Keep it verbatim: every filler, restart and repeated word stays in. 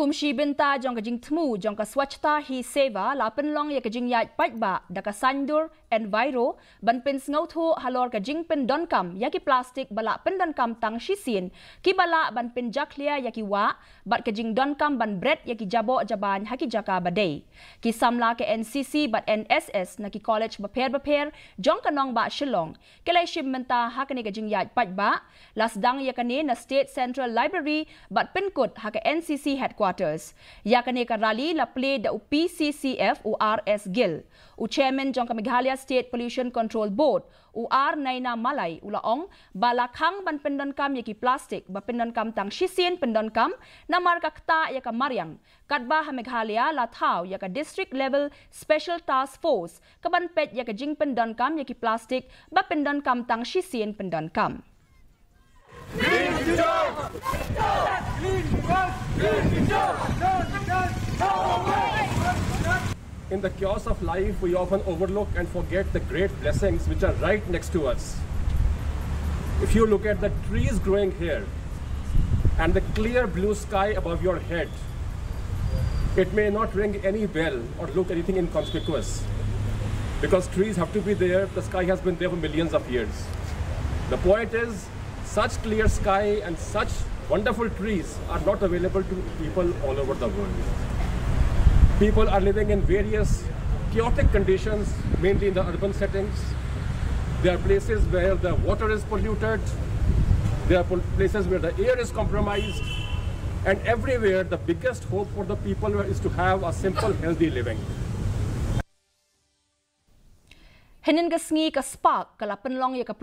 Kum shi bynta jong ka jingthmu jong ka Swachhata Hi Seva la pynlong ïa ka jingïaid paidbah da ka saiñdur Enviro ban pynsngewthuh halor ka jingpyndonkam ïa ki plastik ba lah pyndonkam tang shisien, ki ba lah ban pynjakhlia ïa ki wah, bad ka jingdonkam ban bret ïa ki jaboh jabañ ha ki jaka ba dei. Ki samla ka N C C bad N S S na ki college bapher bapher jong ka nongbah Shillong ki la ïashim bynta ha kane ka jingïaid paidbah. La sdang ïa kane na State Central Library bad pynkut ha ka N C C Headquarters. Ïa kane ka rally la plie da u P C C F u R S Gill. U Chairman jong ka Meghalaya State Pollution Control Board, u R Naina Malai, u la ong ba la khang ban pyndonkam ïa ki plastik ba pyndonkam tang shisien pyndonkam, namar ka ktah ïa ka mariang. Katba ha Meghalaya la thaw ïa ka District Level Special Task Force ka ban peit ïa ka jingpyndonkam ïa ki plastik ba pyndonkam tang shisien pyndonkam. In the chaos of life, we often overlook and forget the great blessings which are right next to us. If you look at the trees growing here and the clear blue sky above your head, it may not ring any bell or look anything inconspicuous, because trees have to be there. The sky has been there for millions of years. The point is, such clear sky and such wonderful trees are not available to people all over the world. People are living in various chaotic conditions, mainly in the urban settings. There are places where the water is polluted, there are pol- places where the air is compromised, and everywhere the biggest hope for the people is to have a simple, healthy living. Hynnin ka sngi ka Spark ka la pynlong ïa ka